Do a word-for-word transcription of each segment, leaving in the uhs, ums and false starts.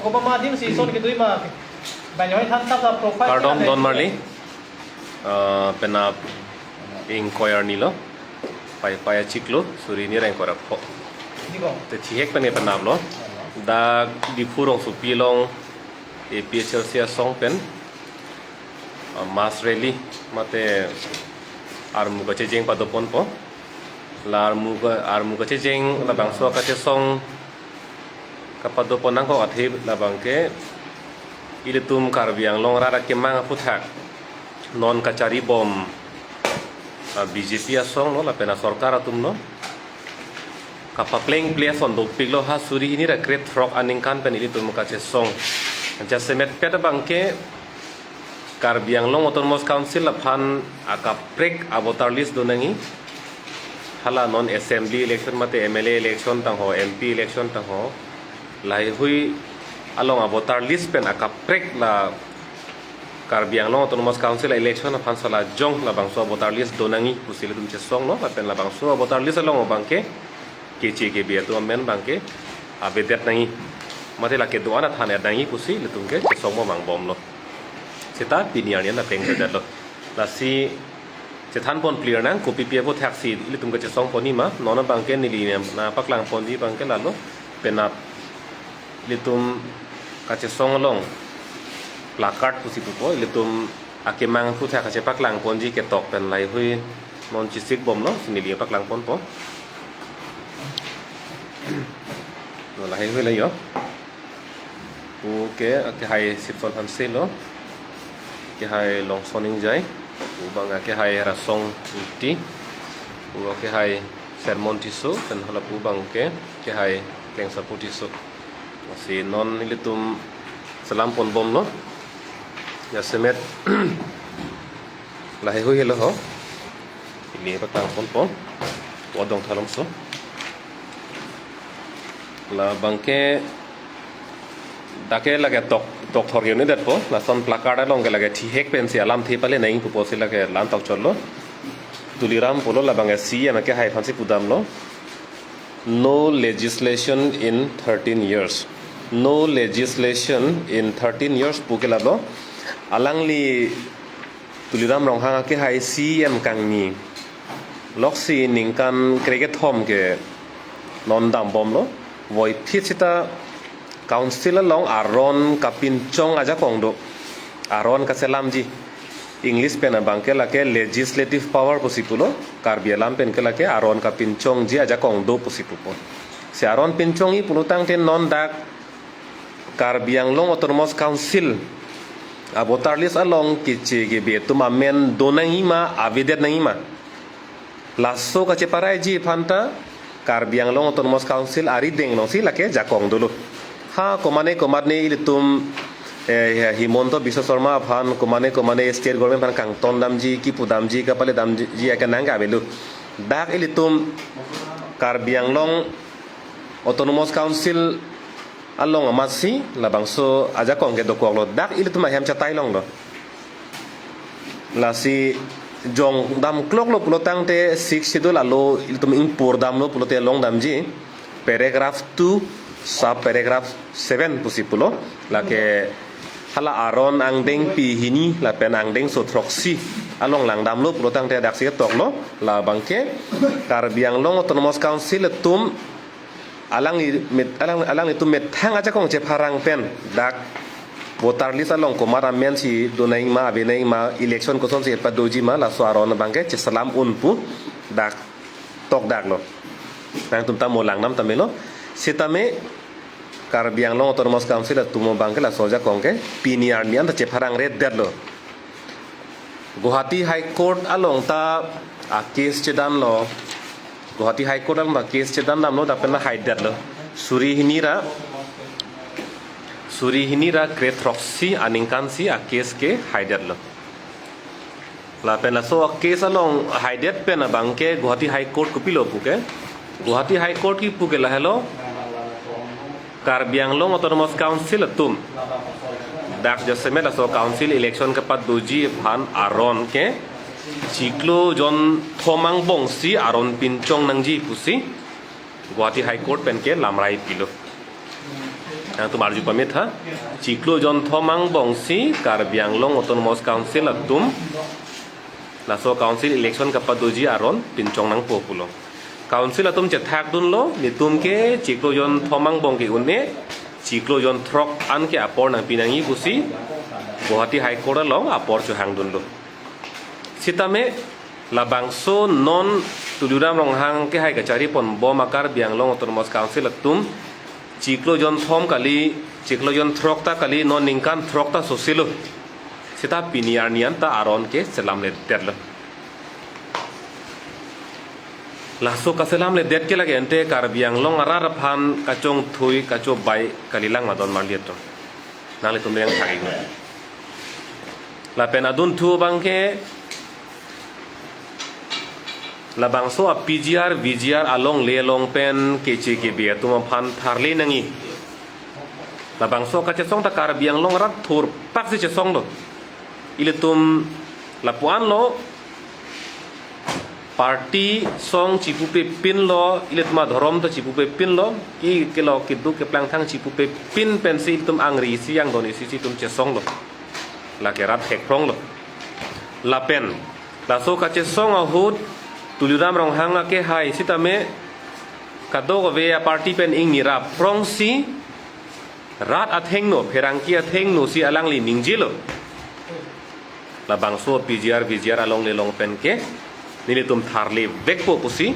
Kobama adim si son kedui ma. Banyak than tap sa profile. Kardom don marli. Ah, penap ingkoi arni lo. Pai pai achiklo, suri hini ra ingkoi ra pho. Di ko. Te thihek pen penap lo. Dak Diphu rongsopi along A P H L C asong pen, ah, mass rally mate armu kachejeng padoponpo. La armu ka, armu kachejeng labangso kachesong kapadopon nangkok athe labang ke ilitum Karbi Anglong arat akemang aphuthak non kacharibom, ah, B J P asong lo lapen asorkar atum lo. Kapaplengple ason dopiklo ha suri hini ra krethrok aningkan pen ilitum kachesong. Jasemet pet abang ke Karbi Anglong Autonomous Council aphan akaprek avoter list donangji. Hala non assembly election mate M L A election tangho, M P election tangho, laheihui along avoter list pen akaprek la Karbi Anglong Autonomous Council election aphan sala jong labangso avoter list donangji pusi ilitum chesonglo, lapen labangso avoter list along abang ke keche kebe atum amen abang ke avedet nangji. Mate lake do-an athan-et nangji pusi ilitum ke chesongmo mangbomlo. Seta pini arni an apleng vedetlo. Lasi chethanpon clear nang kopi pi aphuthaksi ilitum kachesongponji ma, non abang ke neli nangpaklangponji abang ke lalo penap ilitum kachesong along placard pusi pupo, ilitum akemang aphuthak kachepaklangponji ketok pen laheihui non chesikbomlo, si neli paklangponpo. No laheihui la yo. Pu ke akehai Sipson Hanse lo. Akehai Longson Ingjai. Pu abang akehai Rasong Ingti. Pu akehai Sermon Tisso, pen hala pu abang ke akehai Klengsapu Tisso. Si non ilitum selamponbomlo. Jasemet laheihui helo ho. Ili paklangponpo. Wadong thalongso. Labang ke dak ke lake tok, tokthor unit detpo. Lason placard along ke lake thihek pensi alamthe pale nangji pupo si lake la-an tokchotlo. Tuliram pulo labang ke C E M akehai aphansi pudamlo. No legislation in thirteen years. No legislation in thirteen years pu ke lalo. Alangli Tuliram Ronghang akehai C E M kangni loksi ningkan krekethom ke non dambomlo. Voiphit seta council along aron kapinchong ajakong do. Aron kaselamji. English pen abang ke lake legislative power pusi pulo. Karbi alam pen ke lake aron kapinchongji ajakong do pusi pupo. Si aron pinchongji pulo tangte non dak Karbi Anglong Autonomous Council avoter list along keche kebe atum amen donangji ma, avedet nangji ma. Laso kacheparaiji aphanta Karbi Anglong Autonomous Council arideng alongsi lake jakong dolo. Ha komane komatne ilitum, eh, Himanta Biswa Sarma aphan komane komane state government aphan kangton damji, kipu damji, kapale damji akenang ke avelo. Dak ilitum Karbi Anglong Autonomous Council along amatsi labangso ajakong ke dokoklo, dak ilitum ahem chatai longlo. Lasi jong damkloklo pulo tangte Sixth Schedule alo ilitum ingpur damlo pulote long damji paragraph two sub paragraph seven pusi pulo, lake hala aron angdengpi hini lapen angdengso throksi along langdamlo pulo tangte daksi toklo. Labang ke Karbi Anglong Autonomous Council atum alangli met, alang, alanglitum methang ajakong chepharang pen dak voter list along komat amensi donangji ma, avenangji ma, election kosonsi padoji ma, laso aron abang ke cheselam un pu dak tokdaklo. Nangtum ta mo langdam tame lo. Sitame Karbi Anglong Autonomous Council atum abang ke laso ajakong ke pini arni anta chepharang ret detlo. Guwahati High Court along ta a case chedanlo. Guwahati High Court along ta case chedandamlo, dak pen ta haidetlo. Suri hini ra, suri hini ra kre throksi aningkan si a case ke haidetlo. Lapen laso a case along haidet pen abang ke Guwahati High Court kopilo pu ke. Guwahati High Court kipu ke lahelo, Karbi Anglong Autonomous Council atum dak jasemet laso council election kepadoji aphan aron ke chiklo jon thom angbong si aron pinchong nangji pusi Guwahati High Court pen ke lamrai pilo. Nangtum arju pame tha, chiklo jonthom angbong si Karbi Anglong Autonomous Council atum laso council election kapadoji aron pinchong nangpo pulo. Council atum chethak dunlo, netum ke chiklo jonthom angbong ke un-e, chiklo jonthrok an ke apor nangpi nangji pusi Guwahati High Court along apor chohang dunlo. Sitame labangso non Tuliram Ronghang kehai kachari ponbom a Karbi Anglong Autonomous Council atum chiklo jonthom kali, chiklo jonthrok ta kali, non ningkan throk ta sosilo. Sita pini arni an ta aron ke selamledetlo. Laso kaselamledet ke lake ante Karbi Anglong arat aphan kachongthui kachobai kalilang ma don marli atum. Nanglitum yang thagi. Lapen adunthu abang ke labangso a P G R, V G R alongle along pen keche kebe atum aphan tharle nangji. Labangso kachesong ta Karbi Anglong arat thurpak si chesonglo. Ilitum lapu-anlo, party song chipupepinlo, ilitum adhorom ta chipupepinlo, ki kelo keduk keplangthang chipupepin pensi ilitum angri isi angdon isi si itum chesonglo. Lake rat hekpronglo. Lapen laso kachesong ahut Tuliram Ronghang akehai sitame kadokave a party pen ingni rapprongsi rat athengno, pherangke athengno si alangli ningjelo. Labangso P G R, V G R alongle along pen ke nelitum tharle vekpo pusi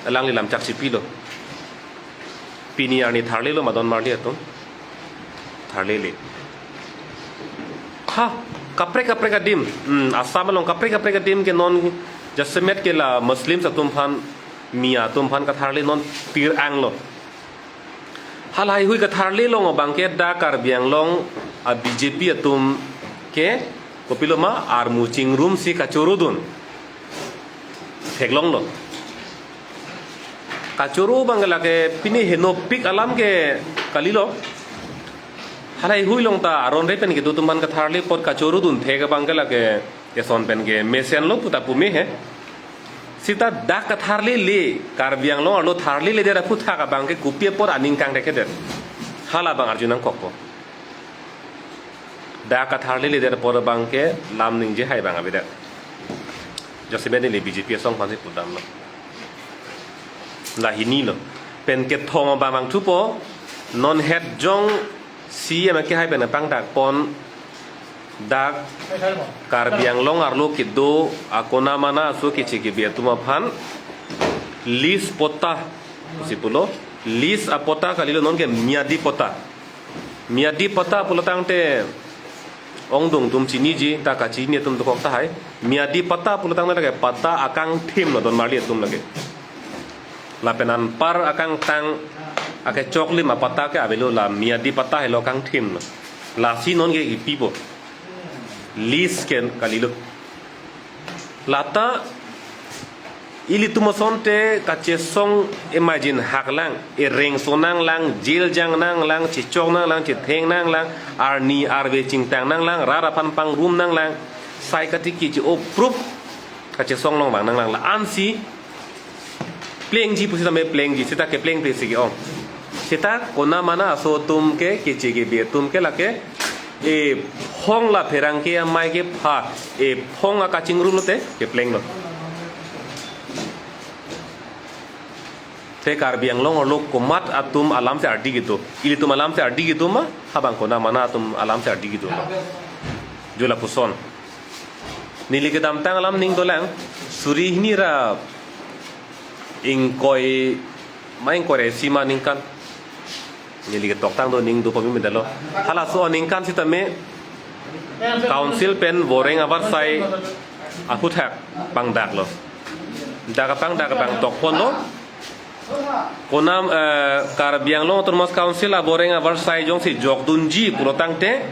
alangli lamchak chipilo. Pini arni tharlelo ma don marli atum. Tharlele. Ha, kaprek kaprek adim. Hmm, Assam along kaprek kaprek adim ke non jasemet ke la Muslims atum aphan, Miya atum aphan katharle non pir anglo. Halahei hui katharle along abang ke dak Karbi Anglong a B J P atum ke kopiloma armu chingrumsi kachorudun theklonglo. Kachoro abang ke lake pini henopik alam ke kalilo. Halahei hui along ta aron re pen kedo atum aphan katharle apot kachorudun thek abang ke lake eson pen ke mesenlo puta pume he. Sita dak katharlele, Karbi Anglong arlo tharleledet aphuthak abang ke kopi apot aning kangthekthedet. Halabang arju nangkokpo. Dak katharleledet apot abang ke lam ningje hai abang avedet. Jasemet neli B J P asong aphansi pudamlo. La hinilo. Pen kethom abang abang thupo, non het jong C M akehai pen apangdakpon dak Karbi Anglong arlo kedo a kona mana aso keche kebe atum aphan lease patta pusi pulo. Lease apatta kalilo, non ke miyadi patta. Miyadi patta pulo tangte ongdung atum chiniji, ta kachini atum dokok tahai. Miyadi patta pulo tangte lake patta akangthim lo don marli atum lake. Lapen anpar akangtang akechoklim apatta ke avelo, la miyadi patta helo, akangthim lo. Lasi non ke kipipo. Lease ke kalilo. Lata ilitum asonte kachesong imagine haklang, ereng sonanglang, jail jangnanglang, chechoknanglang, chethengnanglang, arni arve chingtangnanglang, rat aphan pangrumnanglang, sai katiki che-o proof kachesong along vangnanglang, la-ansi plengji pusitame plengji, sita keplengple si ke-ong. Sita kona mana aso atum ke, keche kebe atum ke lake ephong la pherangke amei kepha, ephong akachingrum lote keplenglo. Te Karbi Anglong arlo komat atum alamsi ardi kedo? Ilitum alamsi ardi kedo ma, habang kona mana atum alamsi ardi kedo ma? Jo lapuson. Neli kedamtang alam ning dolang, suri hini ra ingkoi, ma ingkoi ra isi ma aningkan. Neli ketoktang do, ning do pamimedetlo. Halaso aningkan sitame council pen voreng avarsai aphuthak pangdaklo. Dak kapangdak kapangtokponlo. Konam, eh, Karbi Anglong Autonomous Council avoreng avarsai jongsi jokdunji pulo tangte,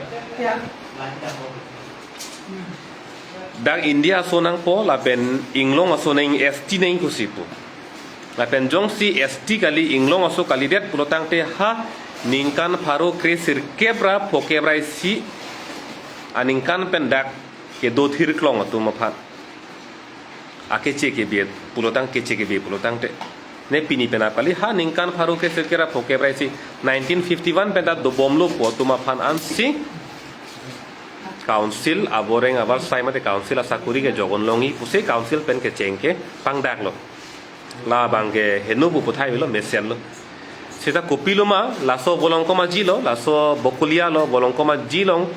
dak India aso nangpo lapen inglong aso nang, S T nang pusi pu. Lapen jongsi S T kali, inglong aso kalidet pulo tangte, ha ningkan pharo kre sirkep ra phokep ra isi aningkan pen dak kedo thirklong atum aphan akeche kebe pulo tang, keche kebe pulo tangte, Ne pini pen apali ha ningkan pharo kresirkep ra phongokep ra isi nineteen fifty-one pen ta dobomlo pu atum aphan ansi council aboreng abar sai mate council asakuri ke jogon longji pusi council pen kecheng ke pangdaklo. Labang ke heno pu puthai avelo, mesenlo. Seta kopilo ma, laso Volongkom Aji lo, laso Bokolia lo, Volongkom Aji along,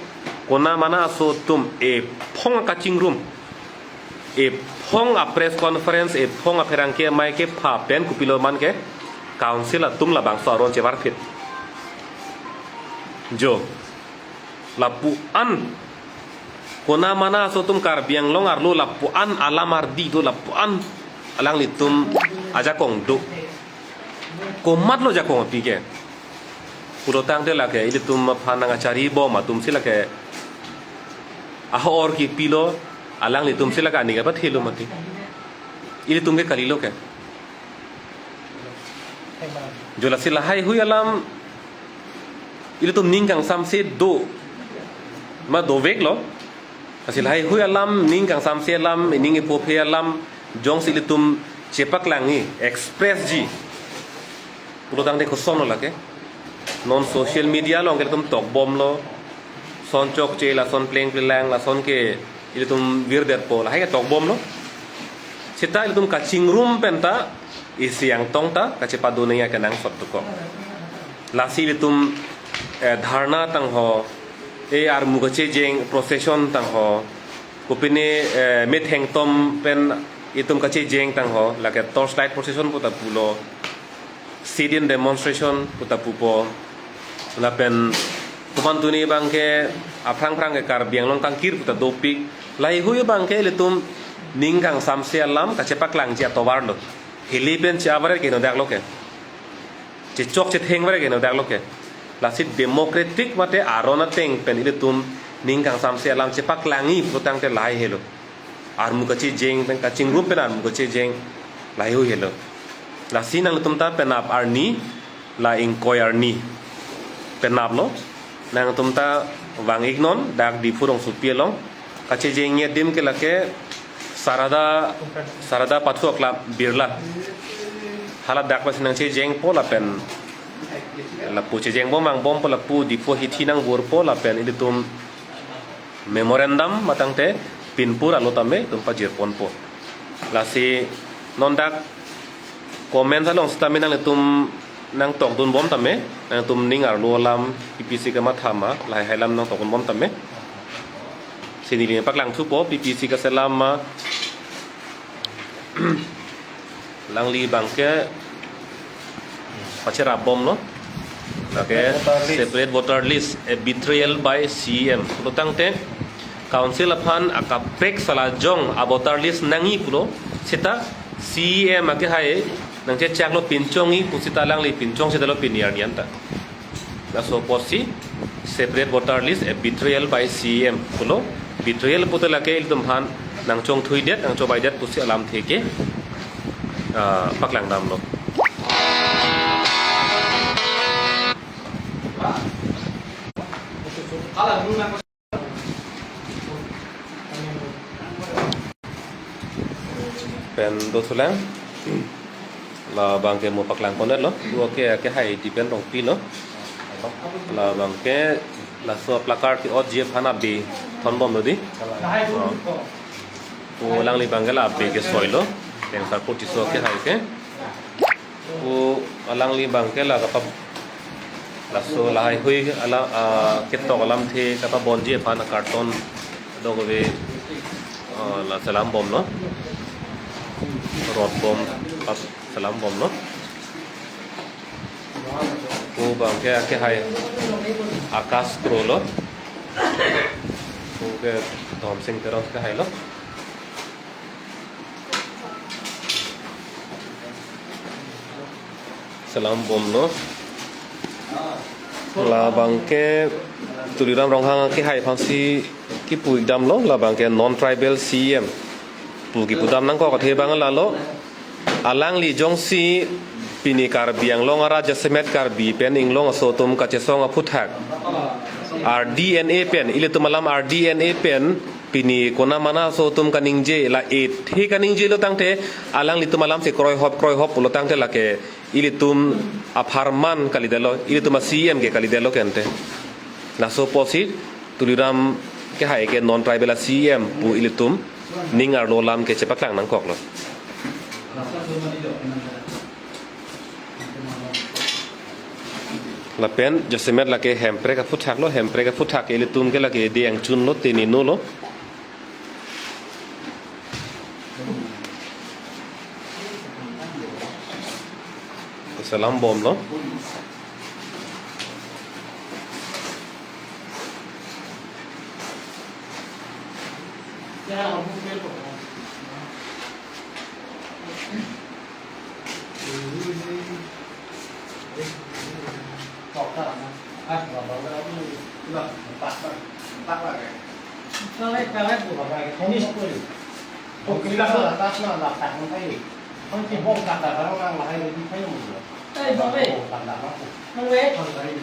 kona mana aso atum ephong akachingrum, ephong a press conference, ephong apherangke amei kepha pen kopilo ma ke council atum labangso aron chevarphit. Jo, lapu-an kona mana aso atum Karbi Anglong arlo lapu-an alam ardi do, lapu-an alanglitum ajakong do. Komatlo jakong api ke? Pulotangte lake ilitum aphan nang achari bom atumsi lake ahor kipilo, alanglitumsi lake aning apathelo mati. Ilitum ke kalilo ke. Jo, lasi lahaihui alam ilitum ning kangsamse do ma doveklo. Lasi lahaihui alam, ning kangsamse alam, ning ipophe alam jongsi ilitum chepaklangji, expressji pulotangte kosonlo lake? Non social media along ke ilitum tokbomlo, son chokche, lason plengplelang, lason ke ilitum virdetpo, lahai ke tokbomlo. Seta ilitum kachingrum pen ta isi angtong ta kachepado nangji akenangsot dokok. Lasi ilitum, eh, dharna tangho, eh, armu kachejeng procession tangho, kopine, eh, methengtom pen itum kachejeng tangho, lake torchlight procession pu ta pulo, sit-in demonstration pu ta pupo. Lapen komantu ni abang ke aphrang phrang ke Karbi Anglong kangkir pu ta dopik. Lahaihui abang ke ilitum ning kangsamse alam kachepaklangji atovar lo. Hili pen che-avaret ke henodak lo ke. Chechok chetheng varet ke henodak lo ke. Lasi democratic mate aron ateng pen ilitum ning kangsamse alam chepaklangji pulotangte lahai helo. Armu kachejeng pen, kachingrum pen armu kachejeng lahaihui helo. Lasi nangtum ta penap arni, la ingkoi arni penaplo. Nangtum ta vang-iknon, dak Diphu rongsopi along kachejengji adim ke lake Sarada, Sarada Pathu Aklam Birla. Hala dak pasi nangchejengpo lapen lapu chejengbom angbompo, lapu Diphu hithi nangburpo lapen ilitum memorandum matangte pinpur alo tame itum pajirponpo. Lasi non dak comment along sitame nanglitum nangtokdunbom tame, nangtum ning arlo alam P P C kamatha ma, lahai hai alam nangtokdunbom tame. Si neli paklangthupo, P P C kaselam ma, alangli abang ke pacherapbomlo. Lake separate voter list, a betrayal by C E M. Pulotangte council aphan akaprek salajong a voter list nangji pulo, seta C E M akehai nangchechaklo, pinchongji pu seta alangli pinchong seta lo pini arni anta. Laso apotsi separate voter list, a betrayal by C E M pulo. Betrayal pute lake ilitum aphan nangchongthuidet, nangchobaidet pusi alamthe ke, ah, paklangdamlo. Pen dothulang. Labang ke mo paklangkon-etlo. Duo ke, akehai Dipen Rongpi lo. Labang ke laso placard ke-otji aphan abe thonbomlo dei. Oh. Pu alangli abang ke la abe kesoilo. Pen Sarpo Tisso akehai ke. Pu alangli abang ke la kapa, laso lahaihui alam, ah, ketok alamthe kapabonji aphan karton dok ave, ah, la selambomlo. Rotbom, ah, selambomlo. Pu abang ke, akehai Akash Kro lo. Pu ke Dhomsing Teron akehai lo. Selambomlo. Labang ke Tuliram Ronghang akehai aphansi kipu-ikdamlo, labang ke non-tribal C E M pu kipudam nangkok athe abang lalo. Alangli jongsi pini Karbi Anglong arat jasemet Karbi pen Inglong aso atum kachesong aphuthak R D N A pen, ilitum alam R D N A pen Pini konat mana aso atum kaningje, la ethe kaningjelo tangte alanglitum alamsi kroihop kroihop pulo tangte lake ilitum apharman kalidetlo, ilitum a-C E M ke kalidetlo kente. Laso apotsi Tuliram Ronghang ke non tribal a-C E M pu ilitum ning arlo alam ke chepaklang nangkoklo. Lapen jasemet lake Hemprek aphuthak lo, Hemprek aphuthak ke ilitum ke lake Deng Chun lo, Teni No lo. Salam bom lo.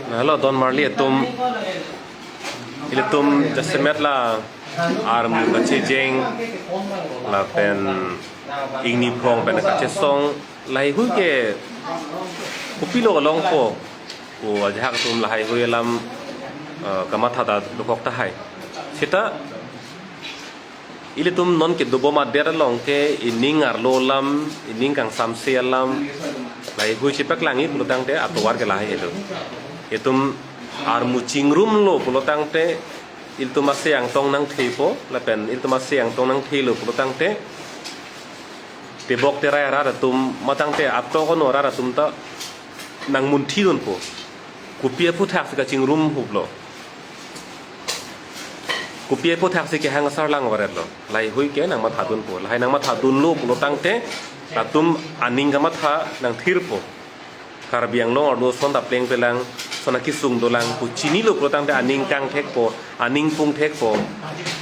Na lo don marli atum, ilitum jasemet la armu kachejeng lapen ingni phong pen kachesong lahaihui ke kopilo longpo, ko ajahak atum lahaihui alam, eh, kamatha ta dokok tahai. Seta ilitum non kedobom adet along ke ining arlo alam, ining kangsamse alam lahaihui chepaklangji pulo tangte atovar ke lahai helo. Itum armu chingrumlo pulo tangte ilitum ase angtong nangthepo, lapen ilitum ase angtong nangthelo pulo tangte tebok terai arat atum matangte atok ono arat atum ta nangmunthidunpo. Kopi aphuthaksi kachingrum huplo, kopi aphuthaksi kehang asar lang varetlo, lahaihui ke nangmathadunpo. Lahai nangmathadunlo pulo tangte latum aning kamatha nangthirpo. Karbi Anglong arlo ason ta plengplelang, ason akesung dolang, ko chinilo pulo tangte aning kangthekpo, aning pungthekpo,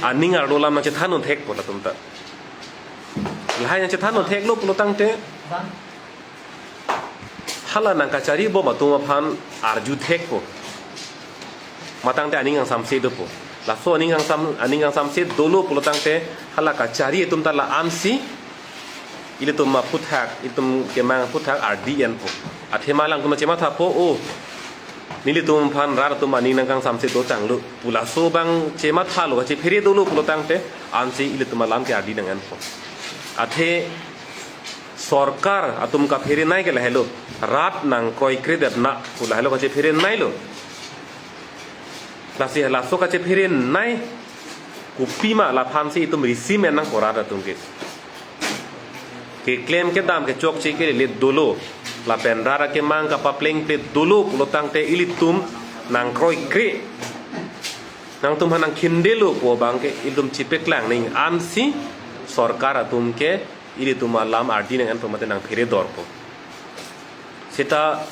aning arlo alam nangchethandunthekpo latum ta. Lahai nangchethanduntheklo pulo tangte hala nangkachari bom atum aphan arjuthekpo. Matangte aning kangsamse dopo. Laso aning kangsam, aning kangsamse dolo pulo tangte hala kachari atum ta la-ansi ilitum aphuthak, ilitum kemang aphuthak ardi enpo. Athema alangtum chemathapo, o, nelitum aphan rat atum aning nangkangsamse dotanglo pu laso abang chemathalo, kachephere dolo pulo tangte ansi ilitum alam ke ardi nang enpo. Athe sorkar atum kapherenei ke lahelo, rat nangkroikredet na pu lahelo kachephereneilo. Lasi laso kachepherenei kopima laphansi itum risi men nangpo rat atum ke. Keklem kedam kechokche kelele dolo, lapen rat akemang kapaplengple dolo pulo tangte ilitum nangkroikre, nangtum aphan nangkhindelo pu abang ke ilitum chepaklang nang, ansi sorkar atum ke ilitum alam ardi nang enpo mate nangphere dorpo. Seta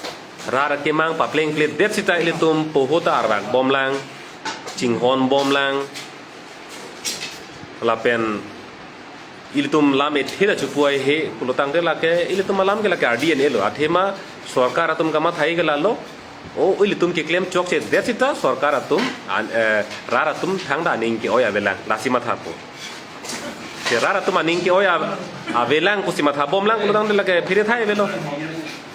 rat akemang paplengpledet seta ilitum poho ta arvak bomlang, chinghon bomlang, lapen ilitum lam ethe ta chopu-ai he pulo tangte lake ilitum alam ke lake ardi enlo. Athema sorkar atum kamathai ke lalo, o, ilitum keklem chokchedet seta sorkar atum an, eh, rat atum thangta aning ke-oi avelang, lasi mathapo. Te rat atum aning ke-oi a-, avelang pusi matha bomlang pulo tangte lake pherethai avelo.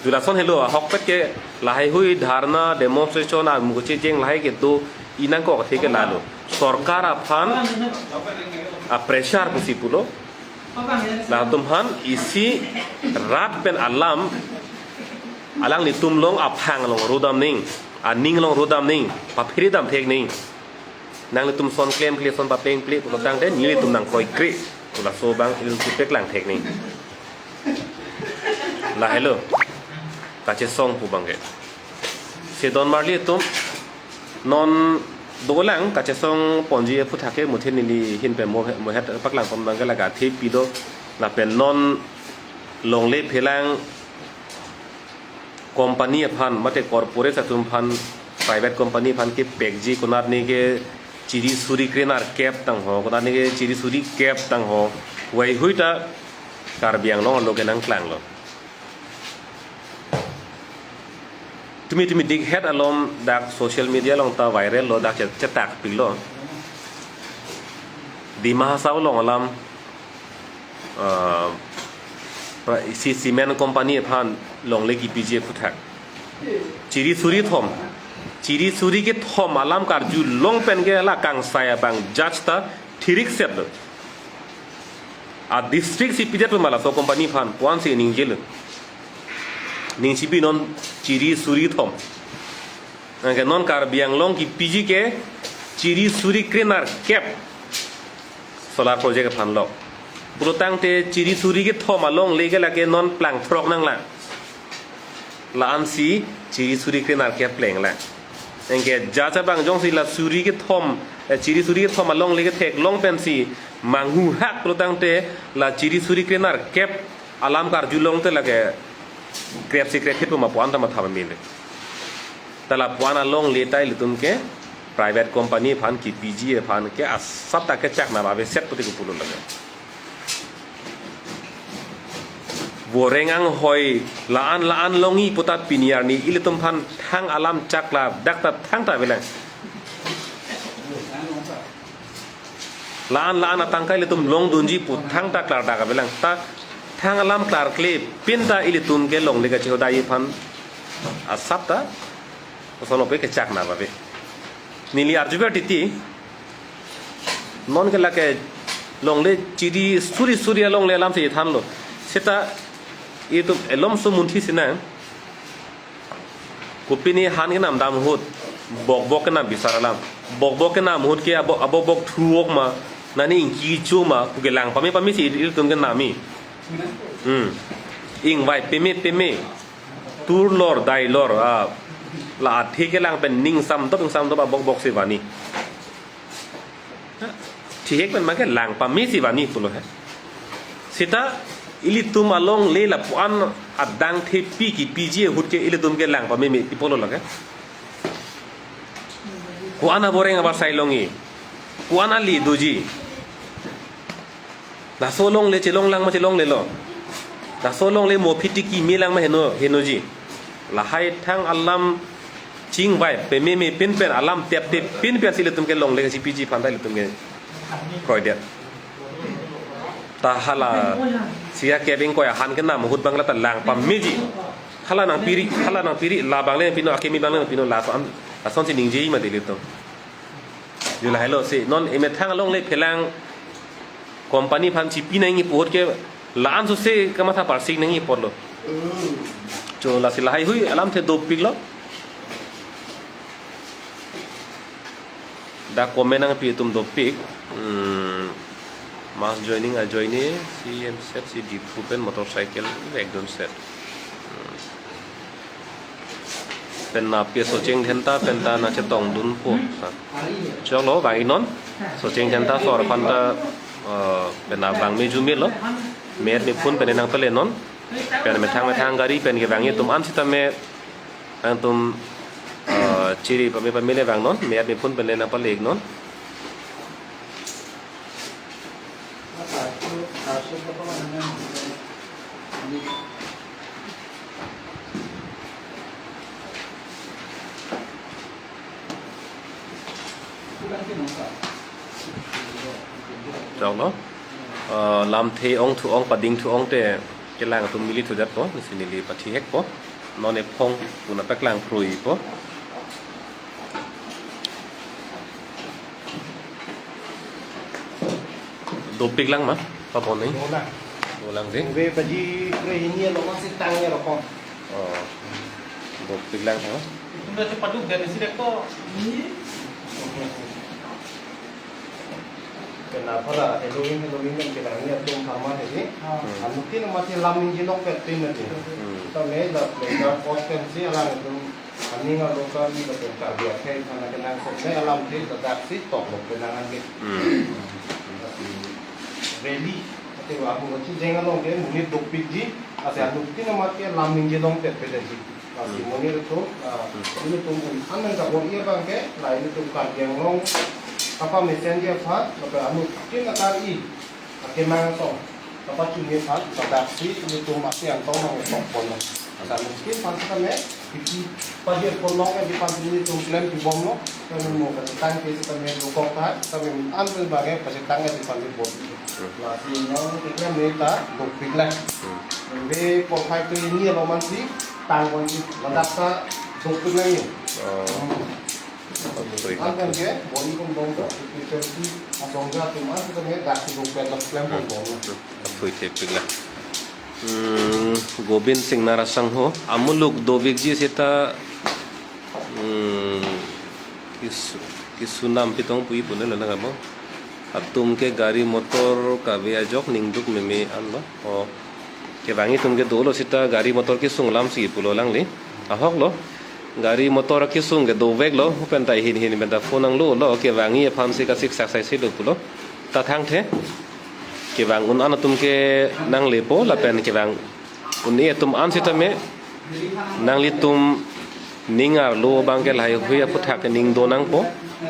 Julason helo, ahokpet ke lahaihui dharna, demonstration, armu kachejeng lahai kedo, inangkok athe ke lalo. Sorkar aphan a-pressure pusi pulo. Latum aphan isi rat pen alam alanglitum along aphang along rodam nang, aning along rodam nang, papheredam thek nang. Nanglitum son klemkle, son paplengple pulo tangte nelitum nangkroikre pu laso abang ilitum chepaklang thek nang. Lahelo kachesong pu abang ke. Sedon marli atum, non dolang kachesong ponji aphuthak ke muthe neli ahin pen mo, mohet paklang pon abang ke lake athe pido, lapen non longle phelang company aphan mate corporate atum aphan, private company aphan kepekji konatne ke chiri suri krenerkep tangho, konatne ke chiri suri kep tangho, lahaihui ta Karbi Anglong arlo ke nangklanglo. Tumi tumi dikhet alom dak social media along ta viral lo, dak che-, chetak pilo. Dima Hasao along alam, ah, pra-, isi cement company aphan longle kipiji aphuthak chiri suri thom, chiri suri kethom alam karjulong pen ke la kangsai abang judge ta thirik set lo. A district si pidet puma laso company aphan puan si ningjelo. Ning chipi non chiri suri thom. Anke non Karbi Anglong kipiji ke chiri suri krenerkep solar project aphan lo. Pulotangte chiri suri kethom alongle ke lake non plangthrok nanglang. La-ansi chiri suri krenerkep plenglang. Anke judge abang jongsi la suri kethom, eh, chiri suri kethom alongle ketheklong pensi manghuhak pulotangte la chiri suri krenerkep alam karjulong te lake krepsi krepphit puma puan ta matha pamele. Ta la puan alongle ta ilitum ke private company aphan kipiji aphan ke asap ta kechak nang aveset puti ke pulo lake. Voreng anghoi la-an la-an longji puta pini arni ilitum aphan thang alam chakla dak ta thangta avelang. La-an la-an atangka ilitum longdunji pu thangta klardak avelang. Ta thang alam klarkle pin ta ilitum ke longle kachehodai aphan asap ta koson ope kechak nang ave. Neli arjuver titi, non ke lake longle chiri suri suri alongle alamsi thanlo. Seta itum elom sumunthi sinang. Kopine han kenam dam ahut, bokbok kenam bisar alam. Bokbok kenam ahut ke abo, abokbok thu ok ma, nani ingki cho ma, koke lang pame pamesi ilitum kenamji. Hmm. Ingvai peme peme. Tur lor, dai lor, ah, la athe kelang pen ning samdop, ning samdop abokbok si vanji. Thihek pen make lang pamesi vanji pulo he. Seta ilitum alongle lapuan adang thepi kipiji ahut ke ilitum ke lang pameme pi pulo lake. Ko-an avoreng avarsai longji. Ko-an ali doji. Laso longle chelonglang ma chelonglelo. Laso longle mo phiti kimi lang ma heno, henoji. Lahai thang alam chingvai pememe pinpen alam tepte pinpen si ilitum ke longle kachipiji aphan ta ilitum ke kroidet. Ta hala sia kebeng koya han kenam ahut bang la ta lang pameji. Hala nangpiri, hala nangpiri, la bang le pino, akimi bang le pino, lason, lasonsi ningjeji ma dili to. Yo lahailo si, non emethang alongle phelang company aphan chipi nangji pu ahut ke la-an sose kamatha parsik nangji apotlo. Cho lasi lahai hui alamthe dopiklo. Dak comment nangpi atum dopik. Hmm. Mass joining ajoine, C M set si Diphu pen motorcycle ekdun set. Hmm. Pen na pe Socheng Dhenta pen ta nangchetongdunpo. Choklo, vang-iknon. Socheng Dhenta sor aphan ta, eh, pen na vangme jumelo. Mer ne phone pen nangpalenon. Pen methang methang gari pen kevangji atum an sitame nangtum, eh, chiri pame pame le vangnon. Mer ne phone pen nangpale-iknon. Choklo. Eh, lamthe ongthu-ong, padingthu-ong te kelang atum milithu jatpo, nesi neli pathihekpo. Non ephong puna paklang pruipo. Dopiklang ma, pabon nai. Dolang. Dolang de. Ove baji pre hini lo masih tangnya rokok. Oh. Dopiklang ha. Itu udah cepat dulu dan isi dek kok. Kenapa lah? Halloween, Halloween yang kita ini atum pharma tadi. Ah. Hmm. Anuttin mati lam ningjelong pet pin nanti. Hmm. Kita main lah, main lah, potensi alang itu. Aning alokan lapen Karbi akhei aphan kenangsot me alamthe ladak si toklok penang anke. Hmm. Lasi rally ate wa ahu kachijeng along ke monit dopikji, lasi anuttin amat ke lam ningjelong pet pet ji. Lasi Hmm. monit atum, ah, Hmm. monit atum un an nang kabor-i abang ke, la ilitum Karbi Anglong kapamesenji aphan, lapen anuttin atar-i akenangsot kapachunji aphan, ladak si ilitum asi angtong nangtokpon. Lasi anuttin aphan sitame Isi pagi pon long ya di pagi ni tum klem di bom lo. Kami mo kachetang ke sitame dokok ta, kami an pen bagi kachetang ya di pagi bom. Hmm. Lasi non klem ni ta dopik lang. Hmm. Be por phai tu ini lo man si tang kon si ladak ta dopik lang ni. Oh. Hmm. Sorry. An pen ke bom kon bom ta, isi asong ja tum an sitame dak si dopik lang klem kon bom lo. Hmm. Aphui thepik lang. Hmm, Gobind Singnar asangho, amuluk dovikji seta, hmm, kis-, kisunam pitong pui pune lana kamo. Atum ke gari motor kave ajok ningduk meme anlo. Oh. Kevangji atum ke dolo seta gari motor kesung alam si pulo alangli. Ahok lo. Gari motor kesung ke dovek lo. Pen ta hin hin pen ta phone nanglo lo. Kevangji aphan si kasik sak sai si lo pulo. Ta thangthe. Kevang un an atum ke nanglepo lapen kevang un-e atum an sitame nanglitum ning arlo abang ke lahai hui aphuthak ning do nangpo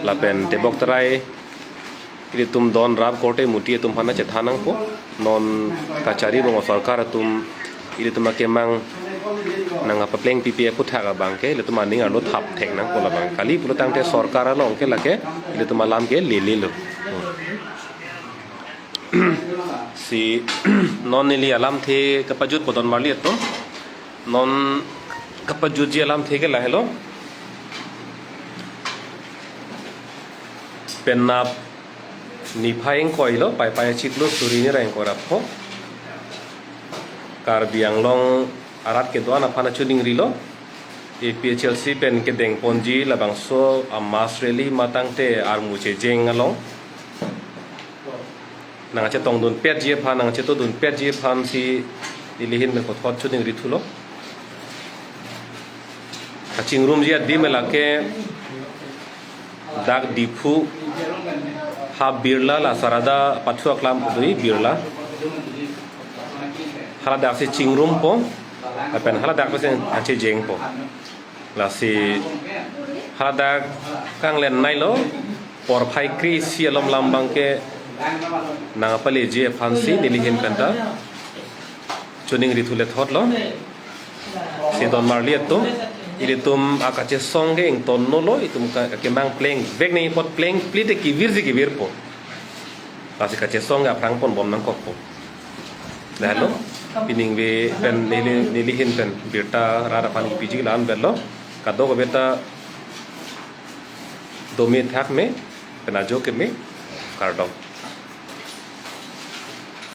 lapen tebok tarai ilitum don rap korte muti atum aphan chethan nangpo. Non kachari bang sorkar atum ilitum akemang nangpapleng pipi aphuthak abang ke ilitum aning arlo thap thek nangpo labang. Kali pulo tangte sorkar along ke lake ilitum alam ke lele lo. Si non neli alamthe kapajutpo don marli atum. Non kapajutji alamthe ke lahelo. Penap niphai ingkoi lo, Paipai achiklo suri ni ra ingkoi ra pho. Karbi Anglong arat kedo-an aphan achuning rilo. A P H L C pen kedeng ponji labangso a mass rally matangte armu chejeng along nangchetongdun petji aphan, nangchetodun petji aphan si nelihin pen puthot chuning rithulo. Kachingrumji adim lake dak Diphu ha Birla la Sarada pathu aklam pudui Birla. Haladak si chingrumpo, lapen haladak si achejengpo. Lasi haladak kanglen nailo, porphai kre-isi alom lam abang ke nangpaleji aphan si nelihin pen ta chuning rithu le thotlo. Si don marli atum, ilitum akachesong ke ingtonlo, itum ka-, kemang plengvek nangji apot plengple te kevirji kevirpo. Lasi kachesong ke aphrang ponbom nangkokpo. Lahelo, pining ave pen neli, nelihin pen birta rat aphan kipiji la-an vet lo, kadokave ta dome thakme, pen ajo keme, kardom.